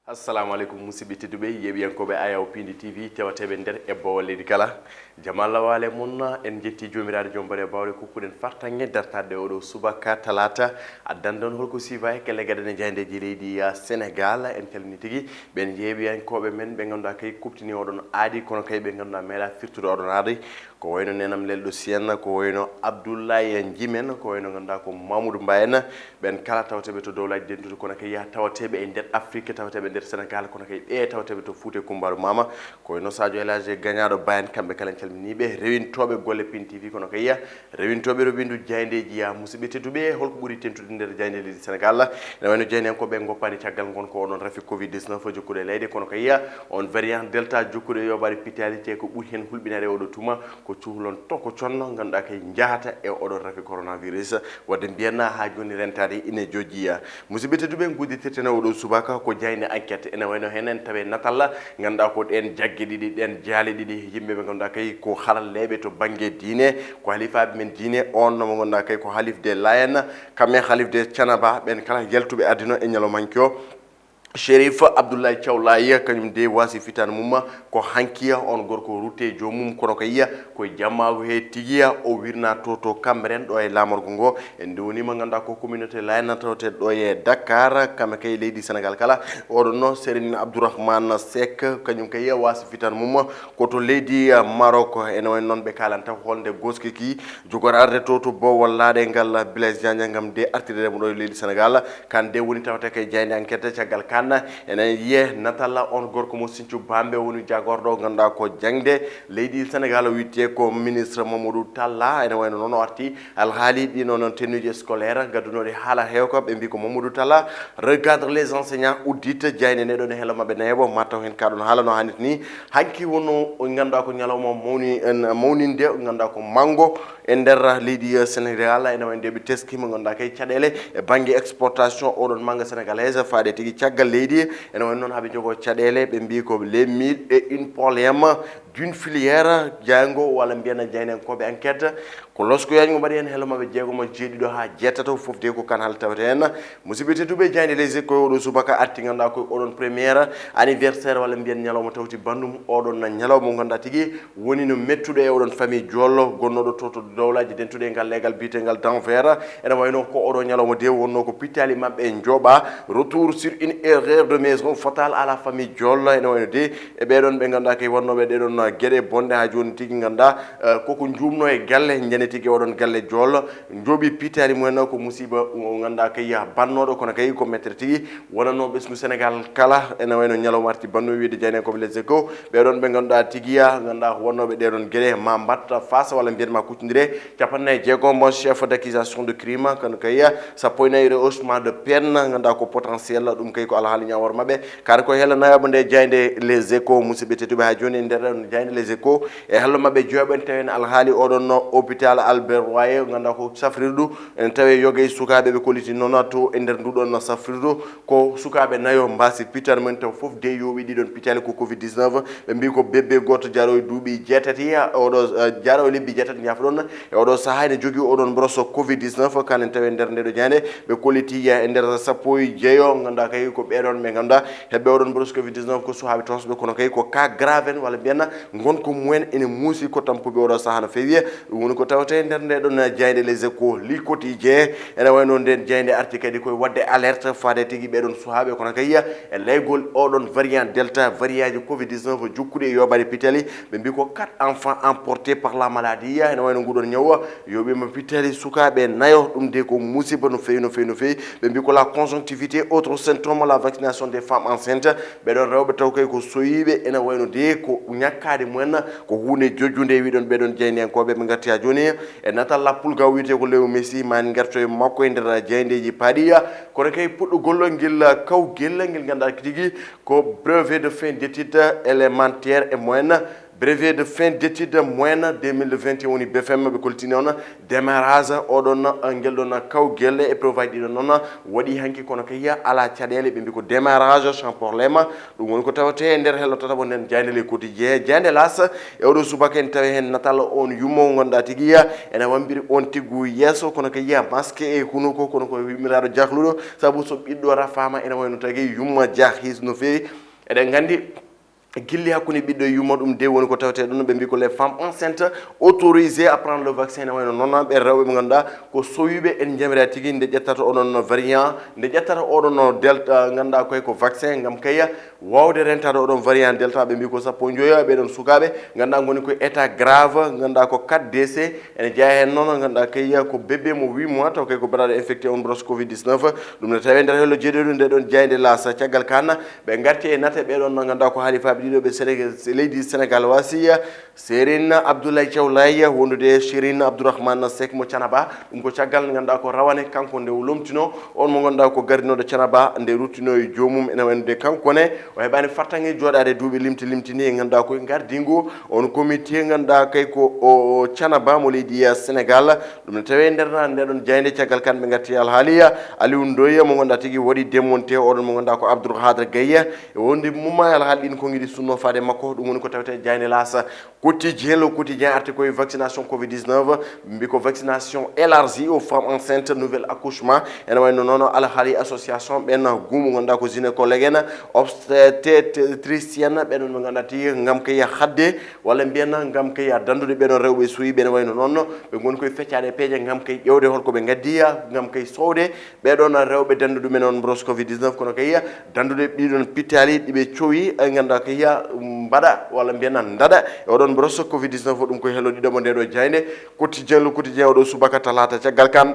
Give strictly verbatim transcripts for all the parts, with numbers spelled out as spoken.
Assalamu aleykum, musidɓe tedduɓe, yeeɓiyankooɓe Ayaw Pindi T V, tewateeɓe nder e bowal leydi kala. Jam Allah waale mon, en njetti Joomiraaɗo Joom Bone Baawɗe, kokkuɗen fartaŋŋe dartaade oɗo subaka talaata. Addan ɗon holko siifa e kelle gadane jaayndeeji leydi, ah, Senegaal. En calmini tigi ɓen yeeɓiyankooɓe men ɓe ngannduɗaa kay kuɓtini oɗon aadi, kono kay ɓe ngannduɗaa meeɗa firtude oɗon aadi. Ko wayno Nenam Lelɗo Siyana, ko wayno Abdoulaye Njimen, ko wayno ngannduɗaa ko Mamoudou Mbaye en. Ɓen kala tawateeɓe to dowlaaji dentuɗi, kono kay yaa tawateeɓe e nder Afrique, tawateeɓe nder Senegaal, kono kay ɓe tawateeɓe to Fuuta e Kumbaaɗo Maama. Ko wayno Sadio El Hadji Gagnaaɗo Bayen, kamɓe kala en calminiiɓe. Rewintooɓe golle Pin T V, kono kay yaa rewintooɓe ro ɓinndu jaayndeeji, yaa musidɓe tedduɓe, holko ɓuri tentude nder jaaynde leydi Senegaal? Ene wayno jaayndiyankooɓe ngoppaani caggal ngon ko oɗon rafi covid dix-neuf jokkuɗo e leyɗe, kono kay yaa on variant Delta jokkuɗo e yooɓaade pitaali, te ko ɓuri heen hulɓinaade e oɗo tuma ko cuhlon toko conno ngannduɗaa kay njahata e oɗo rafi coronavirus. Wadde mbiyanna haa jooni rentaade ine jojjiya. Musidɓe tedduɓe, ngudditirten e oɗo subaka ko jaaynde Enquête. Ene wayno heen en tawe natal ngannduɗaa ko ɗeen jagge ɗiɗi, ɗeen jaale ɗiɗi, yimɓe ɓe ngannduɗaa kay ko haralleeɓe to bannge diine, ko halifaaɓe men diine, on mo ngannduɗaa kay ko halif de Layen, kamɓe halif de Canaba, ɓen kala yaltuɓe adino e ñalawmanke o. Chérif Abdoulaye Thiaw Laye, kañum de wasi fitan mum ko hankiya on gorko rutte joomum, kono ko yiya ko e jammaago he tigiya o wirna to to Cambérène ɗo e laamorgo ngo. En ndewniima ngannduɗaa ko communauté Layen tawte ɗo e Dakar, kamɓe kay leydi Senegaal kala. Oɗon no Serigne Abdourahmane Seck, kañum kay wasi fitan mum ko to leydi Maroc. Ene wayno noon ɓe kaalanta holnde goskiki jogorarde to to bowal laaɗe ngal Blaise Diagne ngam de artirde mo ɗo e leydi Senegaal. Kan de woni tawte kay jaaynde Enquête. Caggal kan ene yiye natalla on gorko mo Sinthiou Bambe woni jagorɗo ngannduɗaa ko jaŋde leydi Senegaal o wiyetee ko ministre Mamadou Talla. Ene wayno noon o arti alhaali ɗi noon tenuji scolaire gaddunoɗi haala heewka. Ɓe mbi ko Mamadou Talla regarde les enseignants audite. Jaaynde nde ɗo ne helo maɓɓe neeɓo ma taw heen ka ɗon haala no haanirta ni. Hanki wonno o ngannduɗaa ko ñalawma mawni, en mawninde o ngannduɗaa ko manngo e nder leydi Senegaal. Ene wayno de ɓe teski mo ngannduɗaa kay caɗeele e bannge exportation oɗon mannga sénégalaise faade tigi caggal leydi. Ene wayno noon haɓe jogoo caɗeele, ɓe mbi ko les mille et une problèmes d'une filière. Jaayngo walla mbiyen jaayndiyankooɓe Enquête ko losko yaajngo mbaɗi heen helo maɓɓe jeegomo jeeɗiɗo haa jeetato, fof de ko kan haalta tawete heen. Musidɓe tedduɓe, jaaynde Les Échos oɗo subaka arti ngannduɗaa ko oɗon première anniversaire walla mbiyen ñalawma tawti banndum, oɗon ñalawma mo ngannduɗaa tigi woni no mettuɗo e oɗon famille Jollo gonnooɗo to to dowlaaji dentuɗe e ngal leegal biyetengal Denver. Ene wayno ko oɗo ñalawma de wonno ko pittaali maɓɓe njooɓa, retour sur une erreur de maison fatale à la famille Jollo. Ene wayno de e ɓeɗon ɓe ngannduɗaa kay wonnooɓe ɗeɗon geɗe bonɗe haa jooni tigi ngannduɗaa, eh, koko njuumno e galle, njani tigi oɗon galle Jollo njooɓi pittaali mumen. Ko musiba o ngannduɗaa kay bannooɗo, kono kay ko mettere tigi wonanno ɓesngu Senegaal kala. Ene wayno ñalawma arti banndum wiyde jaayndiyankooɓe Les Échos, ɓeɗon ɓe ngannduɗaa tigi ya ngannduɗaa ko wonnooɓe ɗeɗon geɗe ma mbatta face walla mbiyen ma kuccondire capanɗe nayi e jeegom chef d'accusation de crime, kono kay sappo e nayi rehaussement de peine ngannduɗaa ko potentiel, ɗum kay ko alhaali ñaawore maɓɓe. Kadi ko hela nayaɓo nde jaaynde Les Échos, musidɓe tedduɓe, haa jooni e nder jaaynde Les Échos e hello maɓɓe joyaɓen tawen alhaali oɗon no hôpital Albert Royer ngannduɗaa ko safrirdu. Ene tawe yoga e sukaaɓe ɓe kolliti noon to e nder nduɗon no safrirdu. Ko sukaaɓe nayo mbaasi pital mumen taw fof de yooɓi ɗiɗon pitali ko covid dix-neuf. Ɓe mbi ko bébé gooto jaro e duuɓi jeetati, oɗo, eh, jaro e lebbi jeetati, njaafoɗon, e oɗo sahaa ene jogii oɗon broso covid dix-neuf, kanen tawi e nder ndeɗo jaaynde. Ɓe kolliti e nder sappo e jeyo, ngannduɗaa kay ko ɓeɗon ɓe ngannduɗaa heɓɓe oɗon broso covid dix-neuf ko suhaaɓe toosɓe, kono kay ko cas grave en walla mbiyen ngonka mumen ene muusi ko tampuɓe oɗo sahaa no feewi. Ɗum woni ko tawte e nder ndeɗon jaaynde Les Échos, Le Quotidien. Ene wayno nden jaaynde arti kadi koye waɗde alerte faade tigi ɓeɗon suhaaɓe, kono kay e laygol oɗon variant Delta, variant ji covid dix-neuf jokkuɗi e yooɓaade pitali. Ɓe mbi ko quatre enfants emportés par la maladie. Ene wayno nguɗon ñaw yooɓima pitali sukaaɓe nayo, ɗum de ko musiba no feewi, no feewi, no feewi. Ɓe mbi ko la conjonctivité, autre symptôme, la vaccination des femmes enceintes. Ɓeɗon rewɓe taw kay ko soyiiɓe, ene wayno de ko ñakkaade mumen ko huunde jojjunde. Wiɗon ɓeɗon jaayndiyankooɓe ɓe ngarti haa jooni e natal lappol gaw wiyetee ko Léo Messi, ma en ngarto e makko e nder jaayndeeji paaɗi. Kono kay puɗɗugol ngel kawgel ngel ngannduɗaa tigi ko brevet de fin d'études élémentaires et moyennes Brevet de fin d'études moyennes deux mille vingt et un woni B F M ɓe koltini on. Démarrage oɗon ngel ɗon kawgel, épreuve aji ɗiɗon noon waɗi hanki, kono kay alaa caɗeele, ɓe mbi ko démarrage sans problème. Ɗum woni ko tawetee e nder hello tataɓo nden, jaaynde Le Quotidien, jaaynde L'As. E oɗo subaka en tawi heen natal on yumma o ngonɗaa tigi ena wambiri on tiggu yeeso, kono kay masque e hunuko, kono ko yummiraaɗo jahluɗo, sabu so ɓiɗɗo rafaama ena wayno tagi yumma jahis no feewi. Eɗen nganndi gilli hakkunde ɓiɗɗo e yumma, ɗum de woni ko tawetee ɗum, ɓe mbi ko les femmes enceintes autorisées à prendre le vaccin, ene wayno noon ɓe rewɓe ɓe ngannduɗaa ko sowiiɓe, en njamira tigi nde ƴettata oɗon variant, nde ƴettata oɗon delta, ngannduɗaa koy ko vaccin ngam kay waawde rentaade oɗon variant delta, ɓe mbi ko sappo e joyo ɓeɗon sukaaɓe ngannduɗaa ngoni ko état grave, ngannduɗaa ko quatre décès, ene jeyaa heen noon ngannduɗaa kay ko bébé mo huit mois taw kay ko baɗaaɗo infecté on brosse covid dix-neuf. Ɗum ne tawee nder hello jeeɗiɗo nde ɗon jaaynde L'As. Caggal kaan ɓe ngarti e nate ɓeɗon ngannduɗaa ko halifaaɓe ɗiɗo ɓe Sénégal, leydi Sénégal wasiya, Serigne Abdoulaye Thiaw Laye wondude Serigne Abdourahmane Seck mo Thiénaba. Ɗum ko caggal ngannduɗaa ko rawane kanko nde o lomtino on mo ngannduɗaa ko gardinooɗo Thiénaba nde ruttino e joomum, ene waynude kanko ne o heɓaani fartaŋŋe jooɗaade duuɓi limti limti ni e ngannduɗaa koye gardingo on comité ngannduɗaa kay ko o Thiénaba mo leydi Sénégal. Ɗum ne tawee nder nde ɗon jaaynde. Caggal kaan ɓe ngarti alhaali Aliou Ndoye mo ngannduɗaa tigi waɗi démonté oɗon mo ngannduɗaa ko Abdoul Khadre Gaye. E wonde mumma alhaali ɗin ko ngiɗi sunno faade makko, ɗum woni ko tawetee jaaynde L'As. Quotidien, le quotidien arti koye vaccination covid dix-neuf, mbi ko vaccination élargie aux femmes enceintes, nouvel accouchement. Ene wayno noon alhaali association ɓen gumu ngannduɗaa ko gynécologue en, obstétricienne, ɓen on ɓe ngannduɗaa tigi ngam kay hadde walla mbiyen ngam kay danndude ɓeɗon rewɓe suuyi ɓe, ene wayno noon ɓe ngoni koye feccaade peeje ngam kay ƴeewde holko ɓe ngaddi ngam kay sowde ɓeɗon rewɓe danndu ɗumen on brosse covid dix-neuf, kono kay danndude ɗiɗon pittaali ɗiɓe cowi, ay ngannduɗaa kay mbaɗa walla mbiyen ndaɗa e oɗon brosse covid dix-neuf. O ɗum koye hello ɗiɗo mo nde ɗo jaaynde. Quotidien, le quotidien, oɗo subaka talaata. Caggal kaan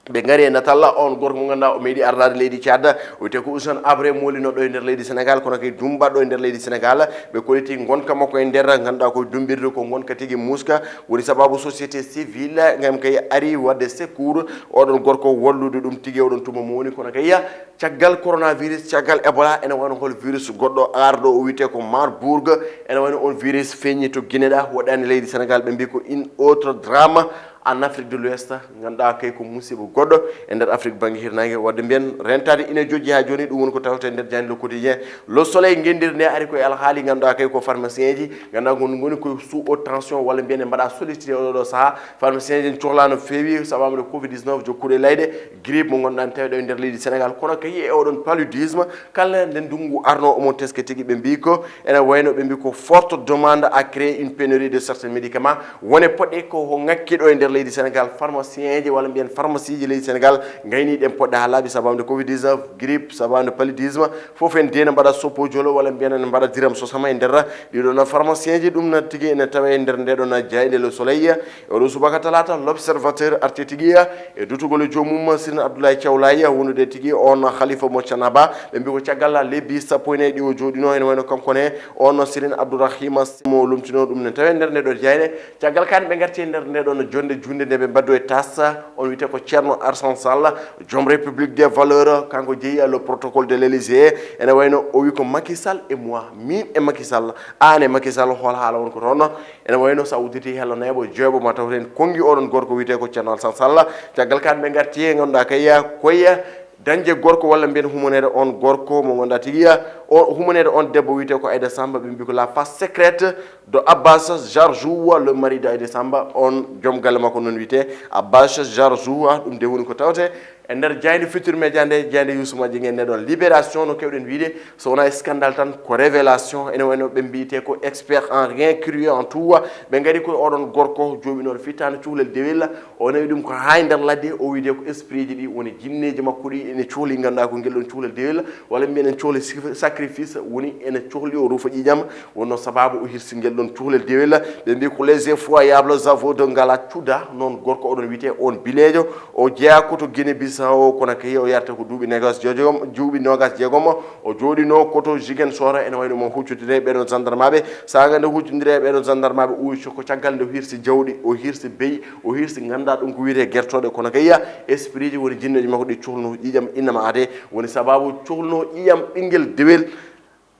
ɓe ngari e natalla on gorko mo ngannduɗaa o meeɗi ardaade leydi Tchad, o wiyetee ko Ousmane Abré, moolino ɗo e nder leydi Sénégal, kono kay dumba ɗo e nder leydi Sénégal. Ɓe kolliti ngonka makko e nder ngannduɗaa ko dumbirde ko ngonka tigi muska, woni sababu société civile ngam kay ari waɗde secours oɗon gorko wallude ɗum tigi oɗon tuma mo woni, kono kay caggal coronavirus, caggal Ebola, ene wano hol virus goɗɗo arɗo o wiyetee ko Marburg, ene wano on virus feeñi to Guinée ɗa, waɗani leydi Sénégal, ɓe mbi ko une autre drame en Afrique de l'Ouest, ngannduɗaa kay ko musiba goɗɗo e nder Afrique bannge hirnaange. Wadde mbiyen rentaade ina jojji haa jooni, ɗum woni ko tawetee nder jaaynde Le Quotidien. Le Soleil, ngenndir nde ari koye alhaali ngannduɗaa kay ko pharmacien ji, ngannduɗaa ko ngoni ko sous haute tension walla mbiyen en mbaɗa sollicité oɗo ɗo sahaa. Pharmacien ji en cohlaa no feewi sababu nde covid dix-neuf jokkude layde grippe mo ngannduɗaa ne tawee ɗo e nder leydi Sénégal. Kono kay e oɗon paludisme, kala nde ndunngu arno omo teske tigi, ɓe mbi ko ene wayno ɓe mbi ko forte demande a créé une pénurie de certains médicaments. Wone poɗɗe ko ko ŋakki ɗo e nder leydi Sénégal, pharmacien ji walla mbiyen pharmacie ji leydi Sénégal ngayni ɗen poɗɗe haa laaɓi sababu nde covid dix-neuf, grippe, sababu nde paludisme, fof en de ne mbaɗa soppo jolo walla mbiyen ne mbaɗa diram sosama e nder ɗiɗo na pharmacien ji. Ɗum na tigi ene tawee e nder nde ɗo na jaaynde Le Soleil. E oɗo subaka talaata, L'Observateur arti tigi e dutugol e joomum Serigne Abdoulaye Thiaw Laye, wondude tigi on khalifa mo Thiénaba. Ɓe mbi ko caggal lebbi sappo e nayi ɗi o jooɗino, ene wayno kanko ne on Serigne Abdourahima mo lomtino ɗum ne tawee nder nde ɗo jaaynde. Caggal kaan ɓe ngarti e nder nde ɗon jonnde juunde nde ɓe mbaddu e tas, on wiyetee ko Thierno Alassane Sall, joom République des valeurs, kanko jeyi le protocole de l'Élysée. Ene wayno o wi ko Macky Sall et moi, min e Macky Sall, aan e Macky Sall, hol haala won ko toon. Ene wayno sa udditi hello neeɓo jeeɓo ma tawten konngi oɗon gorko wiyetee ko Thierno Alassane Sall. Caggal kaan ɓe ngarti e ngannduɗaa kay koye dañde gorko walla mbiyen humoneede on gorko mo ngannduɗaa tigi o humoneede on debbo wiyetee ko Aïda Samba, ɓe mbi ko la face secrète de Abbas Jarjoua, le mari de Aïda Samba, on joom galle makko noon wiyetee Abbas Jarjoua. Ɗum de woni ko tawetee e nder jaaynde Futurs Médias nde, jaaynde Youssou Madjiguène nde ɗon. Libération, no keewɗen wiyde, so wonaa scandale tan ko révélation, ene wayno ɓe mbiyetee ko expert en rien curieux en tout. Ɓe ngari ko oɗon gorko jooɓinooɗo fittaandu cukalel dewel, o nawi ɗum ko haa e nder ladde, o wiyde ko esprit ji ɗi woni jinneeji makko ɗi ene cohli, ngannduɗaa ko ngel ɗon cukalel dewel, walla mbiyen ene cohli sif-, sacrifice, woni ene cohli o rufa ƴiiƴam, wonno sababu o hirsi ngel ɗon cukalel dewel. Ɓe mbi ko les effroyables aveux de Ngala Cuda, noon gorko oɗon wiyetee on bileejo, o jeyaa ko to Guinée Bissau, kono kay o yarata ko duuɓi nogas jeegom, duuɓi nogas jeegom, o jooɗino ko to Ziguinchor, ene wayno mo huccondire e ɓeɗon gendarmeɓe. Saanga nde huccondire e ɓeɗon gendarmeɓe, o wi ko caggal nde o hirsi jawɗi, o hirsi beyi, o hirsi ngannduɗaa ɗum ko wiyetee gertooɗe, kono kay esprit ji woni jinneeji makko ɗi cohlno ƴiiƴam innama ade, woni sababu cohlno ƴiiƴam ɓinngel dewel.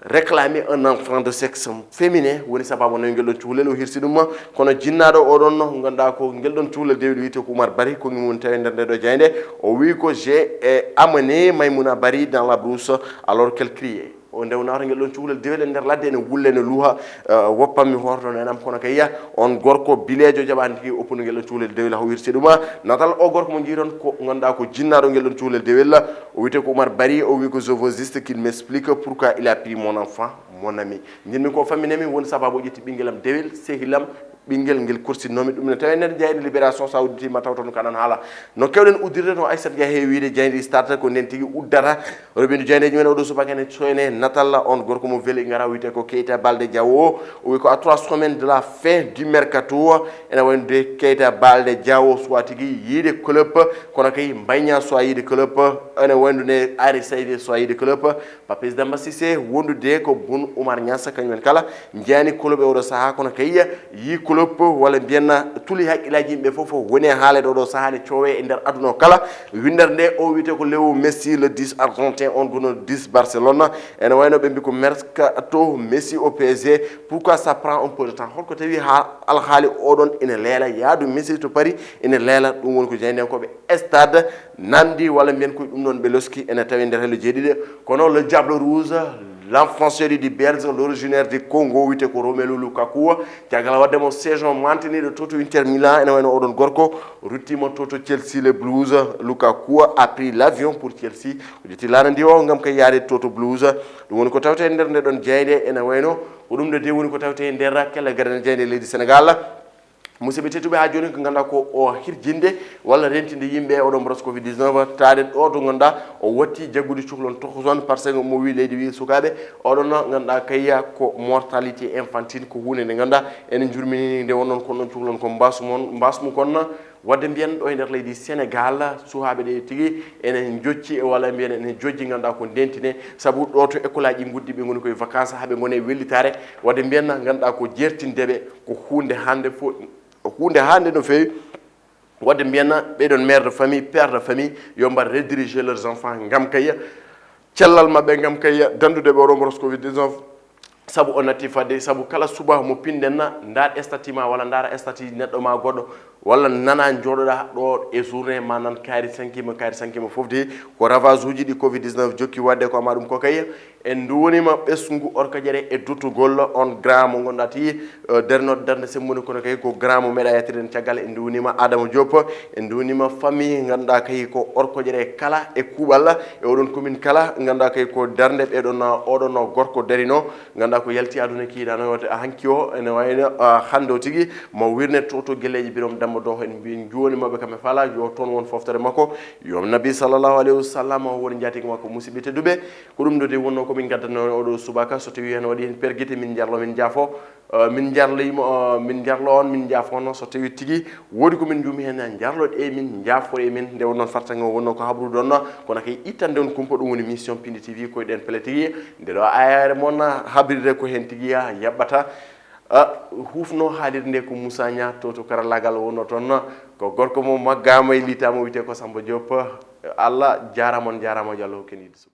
Réclamer un enfant de sexe féminin woni sababu no ngel ɗon cukalel o hirsi ɗum. Kono jinnaaɗo oɗon no ngannduɗaa ko ngel ɗon cukalel dewel wiyetee ko Oumar Barry, ko ngimum tawi nder nde ɗo jaaynde. O wi ko j'ai, eh, amené Maïmouna Barry dans la brousse alors qu'elle criait. O nde o nawata ngel ɗon cukalel dewel e nder ladde, ene wulle, ene luuha, eh, woppammi hoore ɗon enam. Kono kay on gorko bileejo jaɓaani tigi oppude ngel ɗon cukalel dewel, o hirsi ɗum. Natal o gorko mo njiiton ko ngannduɗaa ko jinnaaɗo ngel ɗon cukalel dewel. O wiyetee ko Oumar Barry, o wi ko je veux juste qu'il m'explique pourquoi il a pris mon enfant, mon ami. Njiɗmi ko fammine mi woni sababu o ƴetti ɓinngel am dewel, sehil am, ɓinngel ngel korsinoomi. Ɗum ne tawi nder jaaynde Libération, so a udditii ma taw toon ko aɗan haala. No keewɗen uddirde no Aissata Ndiaye heewi wiyde jaaynde Stade ko ndeen tigi uddata. Roɓindu jaayndeeji men oɗo subaka ene soyne natal on gorko mo weli ngara wiyetee ko Keita Baldé Diao. O wi ko à trois semaines de la fin du mercato. Ene waynude Keita Baldé Diao soit tigi yiide club, kono kay mbayña soit yiide club. Ene waynude Ari Sayde soit yiide club. Papis Demba Cissé wondude ko Boun Oumar Niass, kañum en kala njeyaani club e oɗo sahaa, kono kay yii club walla mbiyen tuli hakkillaaji yimɓe fof woni e haaleede oɗo sahaa ne coowe e nder aduna o kala. Winndere nde o wiyetee ko Léo Messi, le dix argentin, on gono dix Barcelone. Ene wayno ɓe mbi ko mercato Messi au P S G. Pourquoi ça prend un peu de temps? Holko tawi ha alhaali oɗon ene leela? Yaadu Messi to Paris ene leela. Ɗum woni ko jaayndiyankooɓe Stade nanndi, walla mbiyen ko ɗum ɗon ɓe loski, ene tawi nder hello jeeɗiɗi. Kono le Diable Rouge, l'enfant chéri du Belge, l'originaire du Congo, wiyetee ko Romelu Lukaku. Caggal waɗde mo saison mantiniiɗo to to Inter Milan, ene wayno oɗon gorko ruttiima to to Chelsea, les Blues. Lukaku a pris l'avion pour Chelsea. O ƴetti laana ndi o ngam kay yaade to to Blues. Ɗum woni ko tawetee nder nde ɗon jaaynde, ene wayno ko ɗum ɗo de woni ko tawetee nder kelle gadane jaaynde leydi Sénégal. Musidɓe tedduɓe, haa jooni ko ngannduɗaa ko o hirjinde walla rentinde yimɓe e oɗon mboros covid dix-neuf, taade ɗo to ngannduɗaa o watti jaggude cukalon tokoson, par ce que mo wi leydi wi sukaaɓe, oɗon ngannduɗaa kay ko mortalité infantile, ko huunde nde ngannduɗaa ene jurmini nde wonnon kon ɗon cukalon ko mbasmu mon, mbasmu kon. Waɗde mbiyen ɗo e nder leydi Sénégal, suhaaɓe ɗe tigi ene njocci e walla mbiyen ene jojji ngannduɗaa ko ndentine, sabu ɗo to école aji nguddi ɓe ngoni koye vacances, haa ɓe ngoni e wellitaare. Waɗde mbiyen ngannduɗaa ko jertinde ɓe ko huunde hannde fo-, huunde hannde no feewi. Waɗde mbiyen ɓeɗon mère de famille, père de famille, yo mbar rediriger leurs enfants ngam kay cellal maɓɓe, ngam kay dandude ɓe oɗo mboros covid dix-neuf. Sabu o natti fadde, sabu kala suba mo pinden na, ndaar statut ma walla ndaara statut neɗɗo ma goɗɗo, walla nana jooɗoɗa ɗo e journée ma nan kaari sankima, kaari sankima fof de ko ravage uji ɗi covid dix-neuf jokki waɗde ko ama ɗum ko kay. En nduwonima ɓesngu orkojere e duttugol on grand mo gonɗa ti, eh, darno darnde semmbude kono kay ko grand mo meɗa yettiren caggal. En nduwonima Adama Diop, en nduwonima famille ganduɗa kay ko orkojere kala e kuuɓal e oɗon commune kala ganduɗa kay ko darnde ɓeɗon oɗon gorko darino. Ganduɗa ko yalti aduna kiiɗano yewte a hanki o ene wayno, ah, hande o tigi mo wirne to to gelleji birom damma do en mbi joni mabɓe kamɓe fala yo toon won foftere makko. Yo nabi sallallahu alayhi wa sallam won jatigi makko. Musidɓe tedduɓe, ko ɗum ɗo de wonno ko min gaddanno oɗo subaka. So tawi hen waɗi hen pergite min jarlo min jafo. Eh, min jarloyima, eh, min jarlo on min jafono so tawi tigi wodi ko min jumi hen jarloɗe min jafore min nde wonnon fartange o wonno ko habru ɗon kono kay ittande on kumpa. Ɗum woni mission Pindi T V koye ɗen pele tigi. Nde ɗo ayare mon habrirde ko hen tigi ya yaɓɓata. Ah, hufno haalirde nde ko Moussa Niang to to karallagal wonno toon. Ko gorko mo maggama e litamo wiyete ko Samba Diop. Allah jarama, on jarama, yo Allah hokku en yiɗde suɓo.